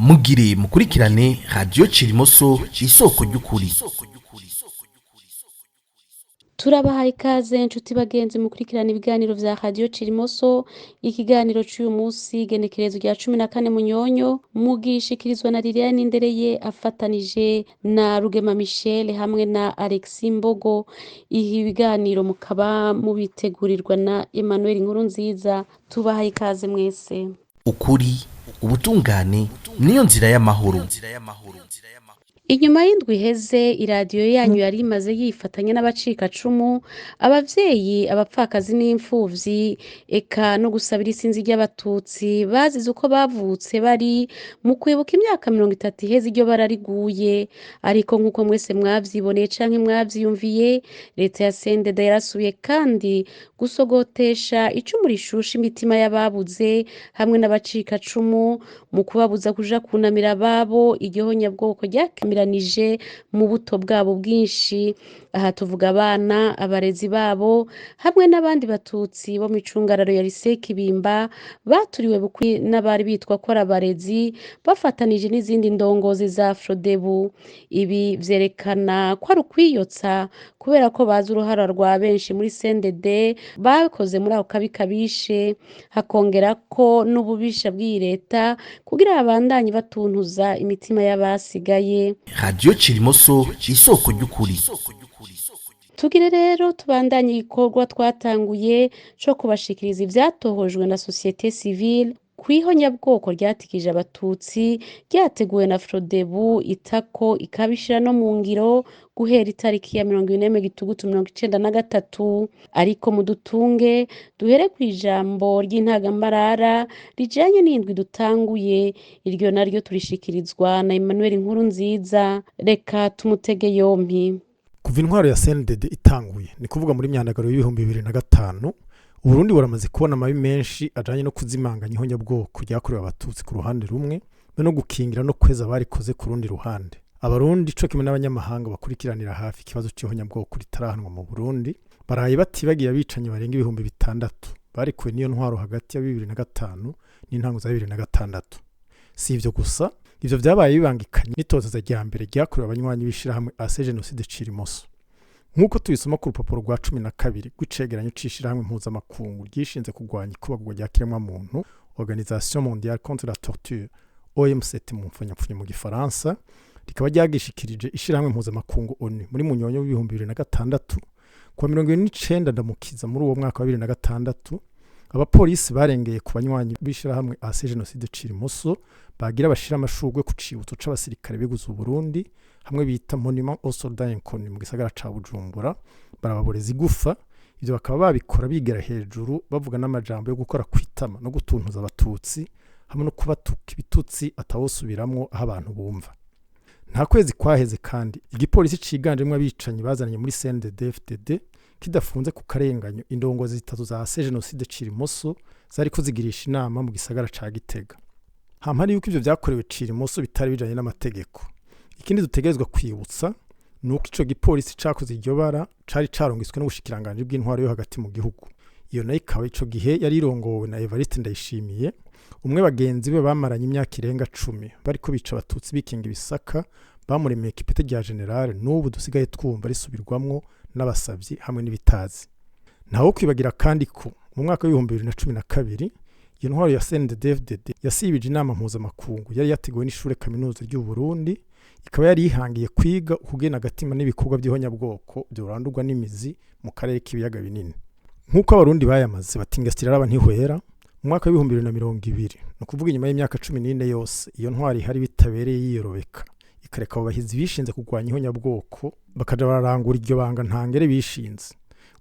Mugire mukurikirane Radiyo Cirimoso, isoko ry'ukuri. Turabahaye ikaze, nshuti bagenzi mukurikirana ibiganiro vya Radiyo Cirimoso. Ikiganiro c'uyu munsi, igenekerezo rya 14 Munyonyo, mugishikirizwa na Liliane Ndereye afatanije na Rugema Michel hamwe na Alexis Mbogo. Ibi biganiro mukaba mubitegurirwa na Emmanuel Nkurunziza. Tubahaye ikaze mwese. Ukuri, ubutungane niyo nzira y'amahoro. Inyuma y'indwi iheze iradiyo yanyu yari imaze yifatanya n'abacikacumu, abavyeyi, abapfakazi n'imfuvyi, eka no gusabira isinzi ry'Abatutsi bazize uko bavutse bari mu kwibuka imyaka 30 iheze iryo bara riguye. Ariko nk'uko mwese mwavyiboneye canke mwavyiyumviye, leta ya CNDD yarasubiye kandi gusogotesha icumu rishusha imitima y'ababuze hamwe n'abacikacumu mu kubabuza kuja kunamira ababo iryo honyabwoko ryakamiranije mu buto bwabo bwinshi. Aha tuvuga abana, abarezi babo hamwe n'abandi Batutsi bo mw'icungararo ya Lycée Kibimba baturiwe bukwi n'abari bitwa ko ari abarezi bafatanije n'izindi ndongozi za Frodebu. Ibi vyerekana ko ari ukwiyotsa, kubera ko bazi uruhara rwa benshi muri CNDD bakoze muri ako kabi kabishe, hakongera ko n'ububisha bw'iyi leta kugira babandanye batuntuza imitima y'abasigaye. Radiyo Cirimoso, isoko ry'ukuri. Tugire rero tubandanye igikorwa twatanguye co kubashikiriza ivyatohojwe na société civile kw'ihonyabwoko ryatikije Abatutsi, ryateguwe na Frodebu itako ikabishira no mu ngiro guhera itariki ya 41 Gitugutu 93. Ariko mudutunge duhere kw'ijambo ry'intangamarara rijanye n'indwi dutanguye. Iryo naryo turishikirizwa na Emmanuel Nkurunziza. Reka tumutege yompi. Kuva intwaro ya CNDD itanguye, ni kuvuga muri myandagaro y'2005, Uburundi buramaze kubona amabi menshi ajanye no kuzimanganya ihonyabwoko ryakorewe Abatutsi ku ruhande rumwe, be no gukingira no kweza abarikoze ku rundi ruhande. Abarundi co kimwe n'abanyamahanga bakurikiranira hafi ikibazo c'ihonyabwoko ritarahanwa mu Burundi baraye batibagiye abicanyi barenga 6000 barikuwe n'iyo ntwaro hagati ya 2005 n'intango za 2006. Si ivyo gusa, ivyo vyabaye bibangikanye n'itoteza rya mbere ryakorewe abanywanyi b'ishirahamwe AC Jenoside Cirimoso. Nk'uko tubisoma ku rupapuro rwa 12 rw'icegeranyo c'ishirahamwe mpuzamakungu ryishinze kurwanya ikubagurwa rya kiremwamuntu, Organisation Mondiale contre la Torture, OMCT mu mfunyapfunyo mu Gifaransa, rikaba ryagishikirije ishirahamwe mpuzamakungu ONU muri Munyonyo w'2006. Kuwa 29 Ndamukiza muri uwo mwaka wa 2006, abapolisi barengeye ku banywanyi b'ishirahamwe AC Jenoside Cirimoso bagira bashira amashurwe ku cibutso c'abasirikare biguze Uburundi, hamwe bita Monument aux Soldats Inconnus mu gisagara ca Bujumbura, barababoreza igufa. Ivyo bakaba babikora bigera hejuru, bavuga n'amajambo yo gukora kwitama no gutuntuza Abatutsi hamwe no kubatuka ibitutsi atawosubiramwo aho abantu bumva. Nta kwezi kwaheze kandi igipolisi ciganjemwo abicanyi bazananye muri CNDD-FDD kidafunze ku karenganyo indongozi zitatu za AC Jenoside Cirimoso zariko zigirisha inama mu gisagara ca Gitega. Hampari yuko ivyo vyakorewe Cirimoso bitari bijanye n'amategeko, ikindi dutegerezwa kwibutsa nuko ico gipolisi cakoze iryo bara cari carungiswe n'ubushikiranganji bw'intwaro yo hagati mu gihugu. Iyo nayo ikaba ico gihe yari irongowe na Evariste Ndayishimiye, umwe bagenzi be bamaranye imyaka irenga 10 bariko bica Abatutsi bikinga ibisaka, bamuremeye ipete rya generale n'ubu dusigaye twumva risubirwamwo n'abasavyi hamwe n'ibitazi. Ntawo kwibagira kandi ko mu mwaka w'2012 iyo ntwaro ya CNDD-FDD yasibije inama mpuzamakungu yari yateguwe n'ishure kaminuza ry'u Burundi, ikaba yari yihangiye kwiga ukugena agatima n'ibikorwa by'ihonyabwoko byorandurwa n'imizi mu karere k'ibiyaga binini. Nk'uko Abarundi bayamaze bati "Ingasira iraba ntihwera", mu mwaka w'2020, ni ukuvuga inyuma y'imyaka 14 yose iyo ntwaro ihari bitabereye yiyorobeka, ikareka abo bahizi bishinze kurwanya ihonyabwoko bakaja bararangura iryo banga ntangere bishinze,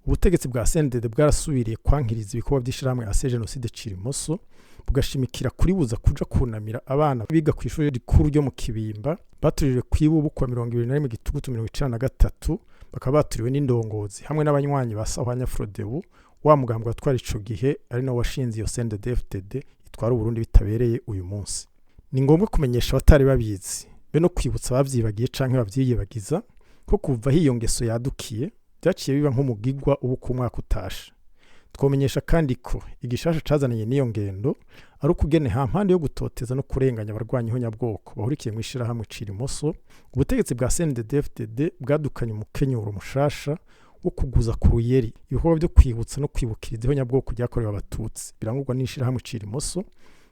ubutegetsi bwa CNDD bwarasubiriye kwankiriza ibikorwa by'ishirahamwe AC Jenoside Cirimoso, bugashimikira kuribuza kuja kunamira abana biga ku ishuri rikuru ryo mu Kibimba baturiwe kw'ibubu kuwa 21 Gitugutu 93, bakaba baturiwe n'indongozi hamwe n'abanywanyi ba Sahwanya Frodebu, wa mugambwe watwara ico gihe ari nawo washinze iyo CNDD-FDD itwara Uburundi bitabereye uyu munsi. Ni ngombwa kumenyesha abatari babizi be no kwibutsa abavyibagiye canke bavyiyibagiza ko kuva aho iyo ngeso yadukiye, vyaciye biba nk'umugigwa ubu ku mwaka utashe. Twomenyesha kandi ko igishasha cazananye n'iyo ngendo ari ukugene hampande yo gutoteza no kurenganya abarwanya ihonyabwoko bahurikiye mu ishirahamwe Cirimoso, ubutegetsi bwa CNDD-FDD bwadukanye umukenyuro mushasha wo kuguza ku ruyeri ibikorwa byo kwibutsa no kwibukiriza ihonyabwoko ryakorewe Abatutsi birangurwa n'ishirahamwe Cirimoso,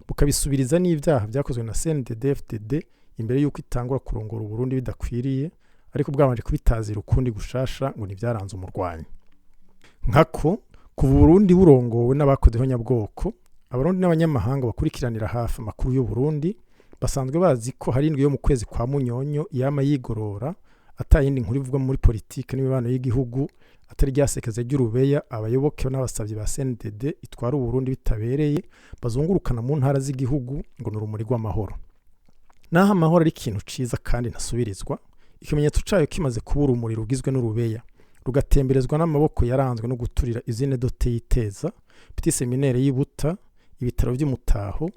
bukabisubiriza n'ivyaha vyakozwe na CNDD-FDD imbere y'uko itangura kurongora Uburundi bidakwiriye, ariko bwabanje kubitazira ukundi gushasha ngo ntivyaranze umurwanyi. Nkako kuva Uburundi burongowe n'abakoze ihonyabwoko, Abarundi n'abanyamahanga bakurikiranira hafi amakuru y'Uburundi basanzwe bazi ko hari indwi yo mu kwezi kwa Munyonyo yama yigorora ata yindi nkuru ivugwa muri politike n'imibano y'igihugu atari ryasekeza ry'urubeya abayoboke n'abasavyi ba CNDD itwara Uburundi bitabereye bazungurukana mu ntara z'igihugu ngo ni urumuri rw'amahoro. Naho amahoro ari ikintu ciza kandi ntasubirizwa, ikimenyetso cayo kimaze kuba urumuri rugizwe n'urubeya rugatemberezwa n'amaboko yaranzwe no guturira izine dote y'iteza, petit seminaire y'Ibuta, ibitaro vy'Umutaho,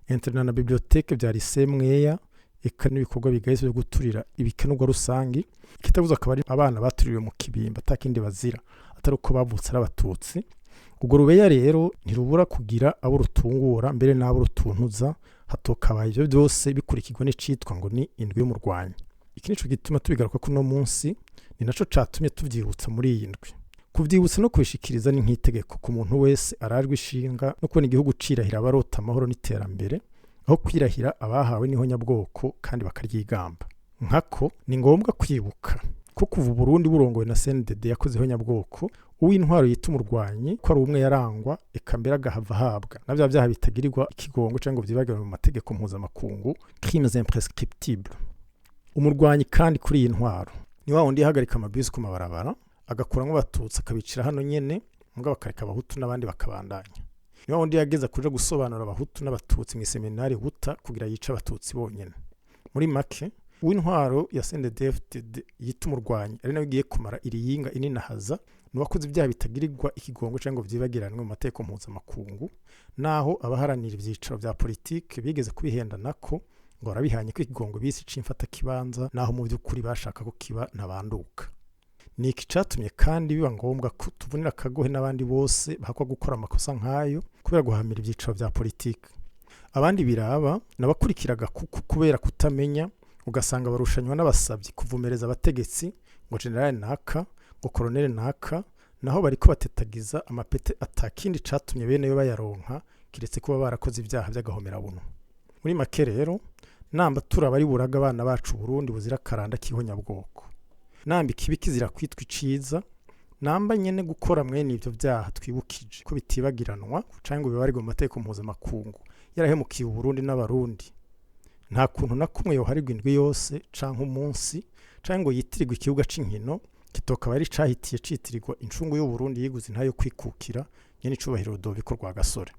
internat na bibliothèque vya lycée Mweya, eka n'ibikorwa bigayitse vyo guturira ibikenurwa rusangi, ikitabuza akaba ari abana batuririwe mu Kibimba atakindi bazira atari uko bavutse ari Abatutsi. Urwo rubeya rero ntirubura kugira abo rutungura mbere n'abo rutuntuza, hatokabaye ivyo vyose bikurikirwa n'icitwa ngo ni indwi y'umurwanyi. Iki nico gituma tubigaruka kuno munsi, ni naco catumye tuvyibutsa muri iyi ndwi. Kuvyibutsa no kubishikiriza ni nk'itegeko ku muntu wese arajwe ishinga no kubona igihugu cirahira abarota amahoro n'iterambere, aho kwirahira abahawe n'ihonyabwoko kandi bakaryigamba. Nkako ni ngombwa kwibuka ko kuva Uburundi burongowe na CNDD yakoze ihonyabwoko, uw'intwaro yita umurwanyi ko ari umwe yarangwa eka mbere agahava ahabwa na vya vyaha bitagirirwa ikigongo canke ngo vyibagirwe mu mategeko mpuzamakungu, crimes imprescriptibles. Umurwanyi kandi kuri iyi ntwaro ni wa wundi yahagarika amabisi ku mabarabara agakuramwo Abatutsi akabicira hano nyene, mugabo bakareka Abahutu n'abandi bakabandanya. Ni wa wundi yageza kuja gusobanura Abahutu n'Abatutsi mu iseminari Buta kugira yice Abatutsi bonyene. Muri make, uw'intwaro ya CNDD-FDD yita umurwanyi ari nawe igiye kumara iriyinga ininahaza ni uwakoze ibyaha bitagirirwa ikigongo canke ngo vyibagiranwe mu mategeko mpuzamakungu, naho abaharanira ivyicaro vya politike bigeze kubihendanako ngo barabihanye ko ikigongo bise c'imfatakibanza, naho mu vy'ukuri bashaka ko kiba ntabanduka. Ni iki catumye kandi biba ngombwa ko tuvunira akagohe n'abandi bose bahakwa gukora amakosa nk'ayo kubera guhamira ivyicaro vya politike. Abandi biraba nabakurikiraga kuko kubera kutamenya, ugasanga barushanywa n'abasavyi kuvumereza abategetsi ngo generale naka, ngo colonel naka, naho bariko batetagiza amapete atakindi catumye bene yo bayaronka kiretse kuba barakoze ibyaha by'agahomerabunwa. Muri make rero, namba turaba ari buraga abana bacu Burundi buzira akaranda k'ihonyabwoko, namba ikibi kizira kwitwa iciza, namba nyene gukora mwene ivyo vyaha twibukije ko bitibagiranwa canke ngo bibarirwe mu mategeko mpuzamakungu yarahemukiye Uburundi n'Abarundi, nta kuntu na kumwe yoharirwa indwi yose canke umunsi canke ngo yitirirwe ikibuga c'inkino kitokaba ari cahitiye citirirwa incungu y'Uburundi yiguze intayo kwikukira nyene icubahiro Rudoviko Rwagasore.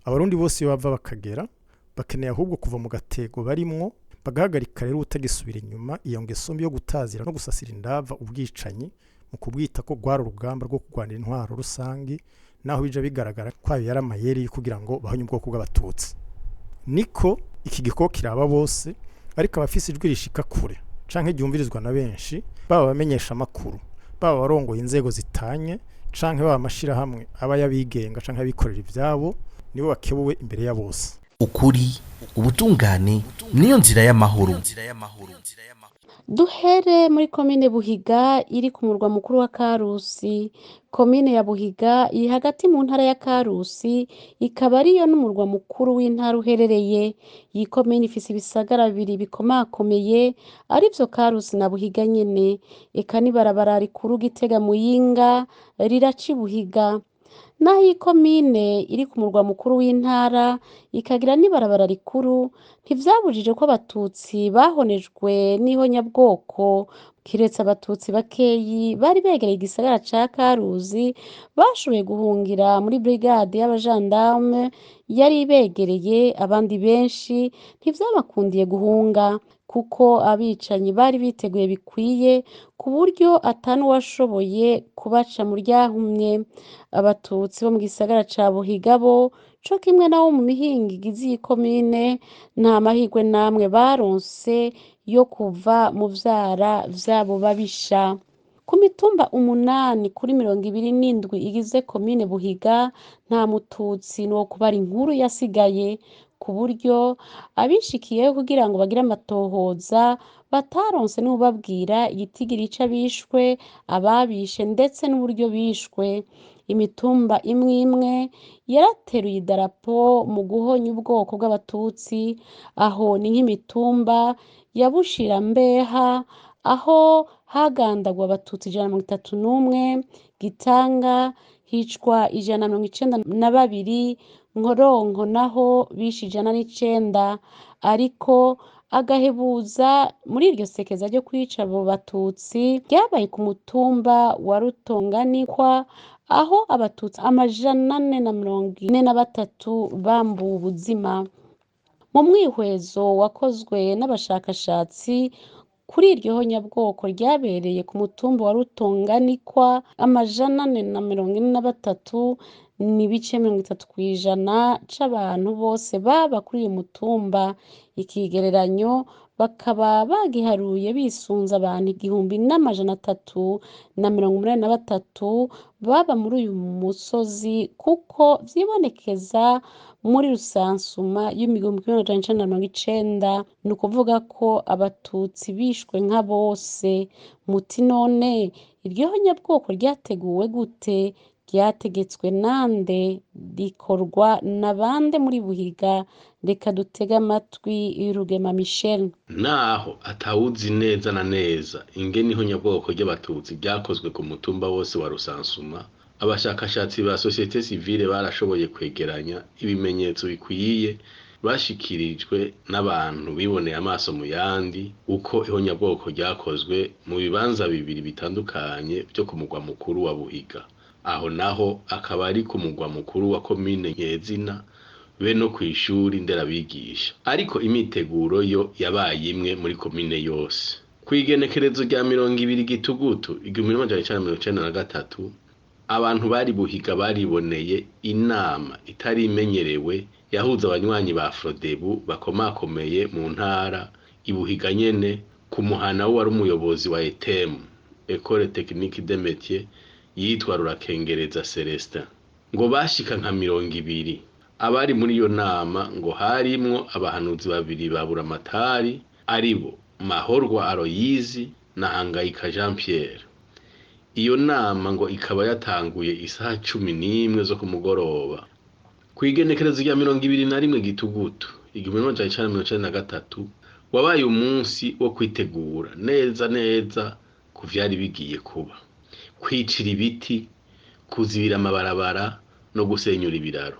Abarundi bose iyo bava bakagera bakeneye ahubwo kuva mu gatego barimwo, bagahagarika rero utagisubira inyuma iyo ngeso mbi yo gutazira no gusasira indava ubwicanyi mu kubwita ko rwari urugamba rwo kurwanira intwaro rusangi, naho bija bigaragara ko ayo yari amayeri yo kugira ngo bahonye ubwoko bw'Abatutsi. Niko iki gikorwa kiraba bose, ariko abafise ijwi rishika kure canke ryumvirizwa na benshi, baba abamenyesha amakuru, baba abarongoye inzego zitanye, canke baba amashirahamwe aba y'abigenga canke abikorera ivyabo, nibo bakebuwe imbere ya bose. Ukuri, ubutungane niyo nzira y'amahoro. Duhere muri komine Buhiga iri ku murwa mukuru wa Karusi. Komine ya Buhiga iri hagati mu ntara ya Karusi, ikaba ariyo n'umurwa mukuru w'intara uherereye. Iyi komine ifise ibisagara bibiri bikomakomeye arivyo Karusi na Buhiga nyene. Eka n'ibarabara rikuru Gitega Muyinga riraca i Buhiga. Naho iyi komine iri ku murwa mukuru w'intara ikagira n'ibarabara rikuru, ntivyabujije ko Abatutsi bahonejwe n'ihonyabwoko, kiretse Abatutsi bakeyi bari begereye igisagara ca Karusi bashoboye guhungira muri brigade y'abajandarume yari ibegereye, abandi benshi ntivyabakundiye guhunga kuko abicanyi bari biteguye bikwiye ku buryo atanuwashoboye kubaca mu ryahumye. Abatutsi bo mu gisagara ca Buhiga bo co kimwe n'abo mu mihingo igize iyi komine, nta mahirwe namwe baronse yo kuva mu vyara vy'abo babisha. Ku mitumba 8 kuri 27 igize komine Buhiga, nta mututsi nokubara inkuru yasigaye, ku buryo abishikiyeyo kugira ngo bagire amatohoza bataronse n'uwubabwira igitigiri c'abishwe, ababishe ndetse n'uburyo bishwe. Imitumba imwe imwe yarateruye idarapo mu guhonya ubwoko bw'abatutsi, aho ni nk'imitumba ya Bushirambeha aho hagandagwa abatutsi 131, Gitanga hicwa 192, Nkoronko naho bishe 109, ariko agahebuza muri iryo sekeza ryo kwica abo batutsi ryabaye ku mutumba wa Rutonganikwa aho abatutsi 443 bambuwe ubuzima. Mu mwihwezo wakozwe n'abashakashatsi kuri iryo honyabwoko ryabereye ku mutumba wa Rutonganikwa, 443 n'ibice 30% c'abantu bose baba kuri uyu mutumba. Ikigereranyo bakaba bagiharuye bisunze abantu 1383 baba muri uyu musozi, kuko vyibonekeza muri rusansuma y'1990. Ni ukuvuga ko abatutsi bishwe nka bose. Muti none iryo honyabwoko ryateguwe gute? Ryategetswe nande? Rikorwa na bande muri Buhiga? Reka dutege amatwi Rugema Michel. Naho atawuzi neza na neza ingene ihonyabwoko ry'abatutsi ryakozwe ku mutumba wose wa Rusansuma, abashakashatsi ba societe civile barashoboye kwegeranya ibimenyetso bikwiye bashikirijwe n'abantu biboneye amaso mu yandi uko ihonyabwoko ryakozwe mu bibanza bibiri bitandukanye vyo ku mugwa mukuru wa Buhiga. Aho naho akaba ari ku mugwa mukuru wa komine Nyezina be no kw'ishuri nderabigisha. Ariko imyiteguro yo yabaye imwe muri komine yose. Kw'igenekerezo rya 20 Gitugutu 1993, abantu bari Buhiga bariboneye inama itari imenyerewe yahuza abanywanyi ba Frodebu bakomakomeye mu ntara i Buhiga nyene, ku muhana w'uwari umuyobozi wa ETEM, Ecole Technique des Métiers, yitwa Rurakengereza Celestin. Ngo bashika nka 20. Abari muri iyo nama ngo harimwo abahanuzi babiri ba Buramatari, aribo Mahorwa Aloyizi na Hangayika Jean Pierre. Iyo nama ngo ikaba yatanguye isaha 11 zo ku mugoroba. Kw'igenekerezo rya 21 Gitugutu 1993, wabaye umunsi wo kwitegura neza neza ku vyari bigiye kuba: kwicira ibiti, kuzibira amabarabara no gusenyura ibiraro.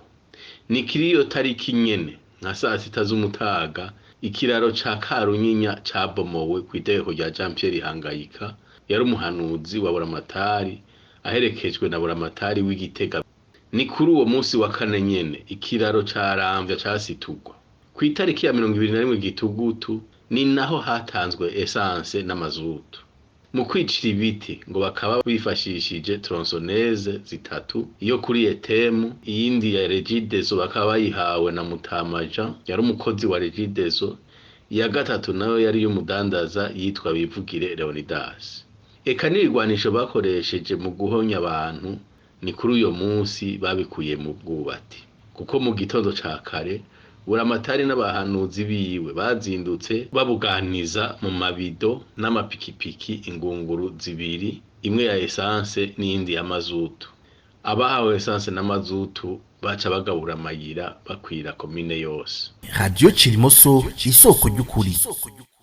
Ni kuri iyo tariki nyene nka sasita z'umutaga, ikiraro ca Karunyinya cabomowe kw'itegeko rya Jean Pierre Hangayika, yari umuhanuzi wa Buramatari aherekejwe na Buramatari w'Igitega. Ni kuri uwo munsi wa kane nyene ikiraro ca Ramvya casiturwa. Kw'itariki ya 21 Gitugutu ni naho hatanzwe esanse n'amazutu. Mu kwicira ibiti ngo bakaba bifashishije tronçonnaise zitatu, iyo kuri ETEM, iyindi ya Regideso bakaba bayihawe na Mutama Jean yari umukozi wa Regideso, iya gatatu nayo yari iy'umudandaza yitwa Bivugire Leonidas. Eka n'ibigwanisho bakoresheje mu guhonya abantu ni kuri uyo munsi babikuye mu bwubati, kuko mu gitondo ca kare Buramatari n'abahanuzi biwe bazindutse babuganiza mu mabido n'amapikipiki ingunguru zibiri, imwe ya esanse n'iyindi ya mazutu. Abahawe esanse na mazutu baca bagabura amayira bakwira komine yose. Radio Cirimoso, isoko ry'ukuri.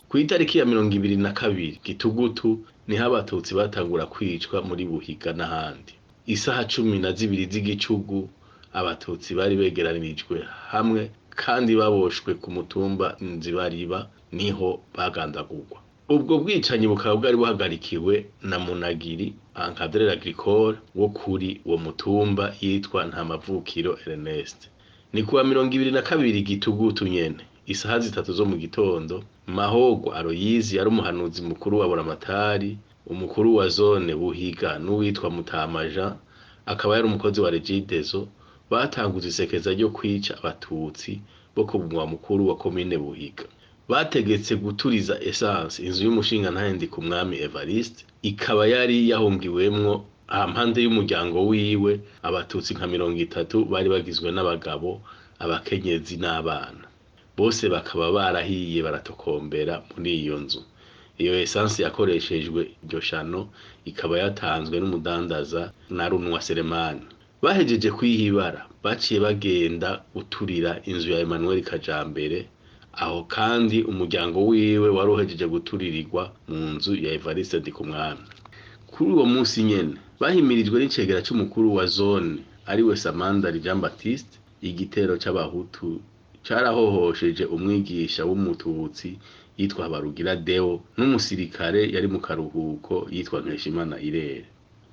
Kw'itariki ya 22 Gitugutu niho abatutsi batangura kwicwa muri Buhiga n'ahandi. Isaha 12 z'igicugu abatutsi bari begeranirijwe hamwe kandi baboshwe ku mutumba Nzibariba, niho bagandagurwa. Ubwo bwicanyi bukaba bwari buhagarikiwe na Munagiri encadreur agricole wo kuri uwo mutumba yitwa Ntamavukiro Ernest. Ni kuwa 22 Gitugutu nyene isaha 3 zo mu gitondo, Mahorwa Aloyizi yari umuhanuzi mukuru wa Buramatari, umukuru wa zone Buhiga n'uwitwa Mutama Jean akaba yari umukozi wa Regideso, batanguza isekeza ryo kwica abatutsi bo ku mugwa mukuru wa komine Buhiga. Bategetse guturiza essence inzu y'umushingantahe Ndikumwami Evariste, ikaba yari yahungiwemwo hampande y'umuryango wiwe abatutsi nka 30 bari bagizwe n'abagabo, abakenyezi n'abana. Bose bakaba barahiye baratokombera muri iyo nzu. Iyo essence yakoreshejwe iryo shano ikaba yatanzwe n'umudandaza Narunwa Selemani. Bahejeje kwihibara baciye bagenda guturira inzu ya Emmanuel Kajambere, aho kandi umuryango wiwe wari uhejeje guturirirwa mu nzu ya Evariste Ndikumwami. Kuri uwo munsi nyene bahimirijwe n'icegera c'umukuru wa zone ariwe Samandari Jean Baptiste, igitero c'abahutu carahohosheje umwigisha w'umututsi yitwa Habarugira Deo n'umusirikare yari mu karuhuko yitwa Nkeshimana Irere.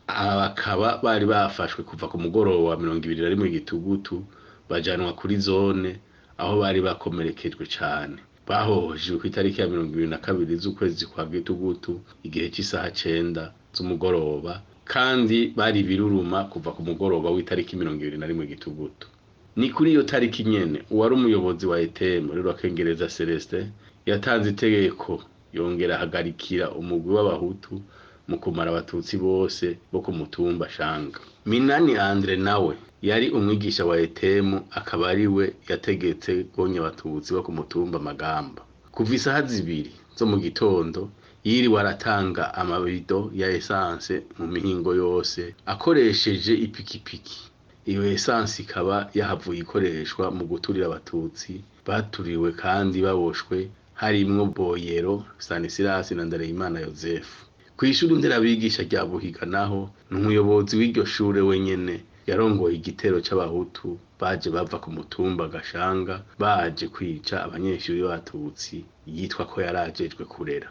Aba bakaba bari bafashwe kuva ku mugoroba wa 21 Gitugutu bajanwa kuri zone aho bari bakomerekejwe cane. Bahohojwe kw'itariki ya 22 z'ukwezi kwa Gitugutu igihe c'isaha 9 z'umugoroba, kandi bari biruruma kuva ku mugoroba w'itariki 21 Gitugutu. Ni kuri iyo tariki nyene uwari umuyobozi wa ETM Rurakengereza Celestin yatanze itegeko yongera ahagarikira umugwi w'abahutu mu kumara abatutsi bose bo ku mutumba Shanga. Minani Andre nawe yari umwigisha wa ETM akaba ariwe yategetse gonya abatutsi bo ku mutumba Magamba. Kuva isaha 2 zo mu gitondo yiriwe aratanga amabido ya essence mu mihingo yose akoresheje ipikipiki. Iyo essence ikaba yahavuye ikoreshwa mu guturira abatutsi baturiwe kandi baboshwe, harimwo Boyero, Stanislas na Ndereyimana Joseph. Kw'ishuri nderabigisha rya Buhiga naho ni umuyobozi w'iryo shure wenyene yarongoye igitero c'abahutu baje bava ku mutumba Gashanga baje kwica abanyeshuri b'abatutsi yitwa ko yarajejwe kurera.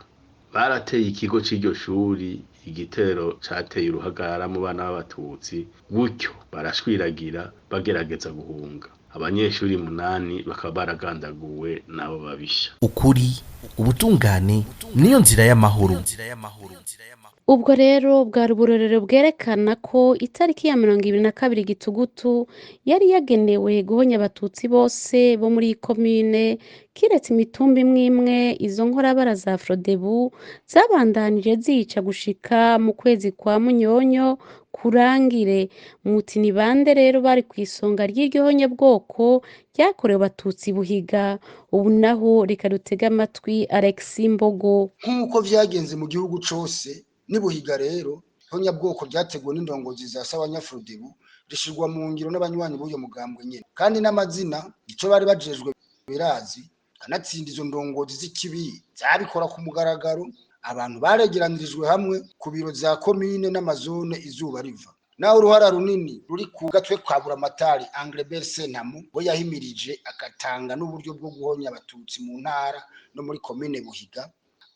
Barateye ikigo c'iryo shuri, igitero cateye uruhagarara mu bana b'abatutsi, gutyo barashwiragira bagerageza guhunga. Abanyeshuri 8 bakaba baragandaguwe n'abo babisha. Ukuri, ubutungane niyo nzira y'amahoro. Ubwo rero bwari uburorero bwerekana ko itariki ya 22 Gitugutu yari yagenewe guhonya abatutsi bose bo muri iyi komine, kiretse imitumba imwe imwe izo nkorabara za Frodebu zabandanije zica gushika mu kwezi kwa Munyonyo kurangire. Muti ni bande rero bari kw'isonga ry'iryo honyabwoko ryakorewe abatutsi Buhiga? Ubu naho reka dutege amatwi Alex Mbogo. Nk'uko vyagenze mu gihugu cose ni Buhiga rero, ihonyabwoko ryateguwe n'indongozi za Sawanyafrodebu rishirwa mu ngiro n'abanywanyi b'uyo mugambwe nyene, kandi n'amazina ico bari bajejwe birazi, kanatsinda izo ndongozi z'ikibi zabikora ku mugaragaro. Abantu baregeranirijwe hamwe ku biro vya komine n'amazone izuba riva. Naho uruhara runini ruri ku gatwe kwa Buramatari Anglebert Sentamu, we yahimirije agatanga n'uburyo bwo guhonya abatutsi mu ntara no muri komine Buhiga.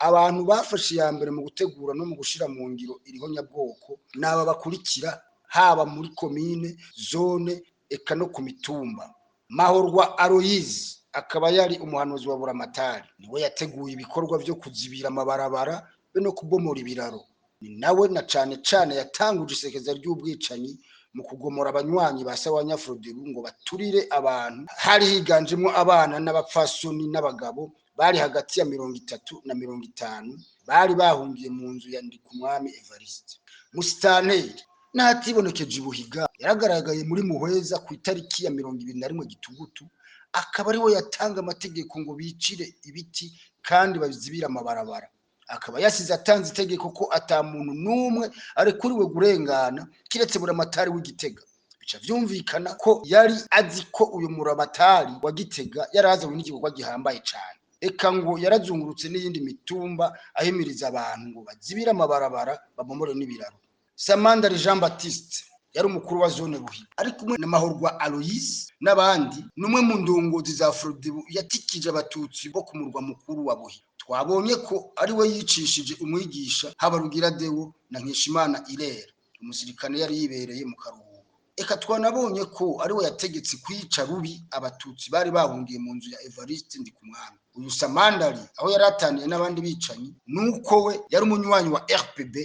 Abantu bafashe iya mbere mu gutegura no mu gushira mu ngiro irihonyabwoko n'aba bakurikira, haba muri komine, zone eka no ku mitumba. Mahorwa Aloyizi akaba yari umuhanuzi wa Buramatari, niwe yateguye ibikorwa vyo kuzibira amabarabara be no kubomora ibiraro. Ni nawe na cane cane yatanguje isekeza ry'ubwicanyi mu kugomora abanywanyi ba Sawanyafrodebu ngo baturire abantu, hari higanjemwo abana n'abapfasoni n'abagabo bari hagati ya 30 na 50 bari bahungiye mu nzu ya Ndikumwami Evariste. Musitanteri n'atibonekeje Buhiga yaragaragaye muri Muhweza ku itariki ya 21 Gitugutu, akaba ariwe yatanga amategeko ngo bicire ibiti kandi bazibire amabarabara. Akaba yasize atanze itegeko ko ata muntu n'umwe arekuriwe kurengana kiretse Buramatari w'Igitega. Bica vyumvikana ko yari azi ko uyu Muramatari wa Gitega yarazanywe n'igikorwa gihambaye cane. Eka ngo yarazungurutse n'iyindi mitumba ahimiriza abantu ngo bazibire amabarabara babomore n'ibiraro. Samandari Jean Baptiste yari umukuru wa zone Buhiga, ari kumwe na Mahorwa Aloyse n'abandi, n'umwe mu ndongozi za Frodebu yatikije abatutsi bo ku murwa mukuru wa Buhiga. Twabonye ko ari we yicishije umwigisha Habarugira Deo na Nkeshimana Irera, umusirikare yari yibereye mu karuhuko. Eka twanabonye ko ari we yategetse kwica rubi abatutsi bari bahungiye mu nzu ya Evariste Ndikumwami. Uyu Samandari aho yari ataniye n'abandi bicanyi nuko we yari umunywanyi wa RPB,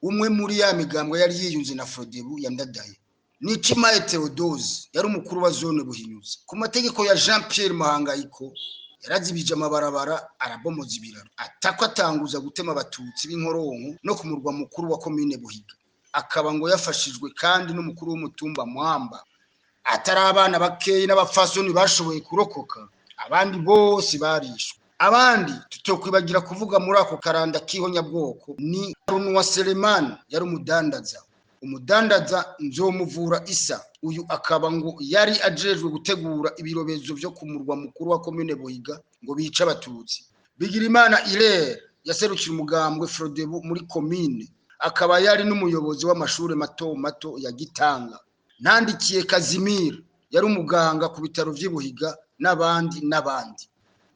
umwe muri ya migambwe yari yiyunze na Frodebu yandadaye. Nicimaye Theodose yari umukuru wa zone Buhinyuza. Ku mategeko ya Jean Pierre Mahangayiko Yarazibije amabarabara, arabomoza ibiraro, atako atanguza gutema abatutsi b'inkoronko no ku murwa mukuru wa komine Buhiga. Akaba ngo yafashijwe kandi n'umukuru w'umutumba Mwamba. Atari abana bakeyi n'abapfasoni bashoboye kurokoka, abandi bose barishwe. Abandi tutokwibagira kuvuga muri ako karanda k'ihonyabwoko ni Runwa Selemani, yari umudandaza. Umudandaza Nzomuvura Isa, uyu akaba ngo yari ajejwe gutegura ibirobezo vyo ku murwa mukuru wa komine Buhiga ngo bice abatutsi. Bigirimana Irere yaserukira umugambwe Frodebu muri komine, akaba yari n'umuyobozi w'amashure mato mato ya Gitanga. Ntandikiye Kazimira yari umuganga ku bitaro vy'i Buhiga, n'abandi n'abandi.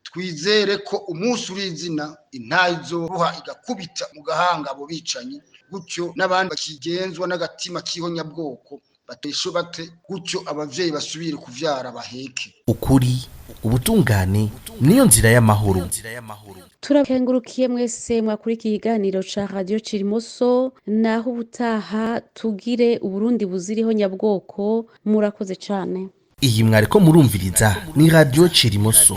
Twizere ko umunsi urizina intayi izoruha igakubita mu gahanga abo bicanyi, gutyo n'abandi bakigenzwa n'agatima k'ihonyabwoko bateshe bate, gutyo abavyeyi basubire kuvyara baheke. Ukuri, ubutungane niyo nzira y'amahoro. Turakengurukiye mwese mwakurikiye ikiganiro ca Radio Cirimoso. Naho ubutaha, tugire Uburundi buziriho nyabwoko. Murakoze cane. Iyi mwariko murumviriza ni Radio Cirimoso.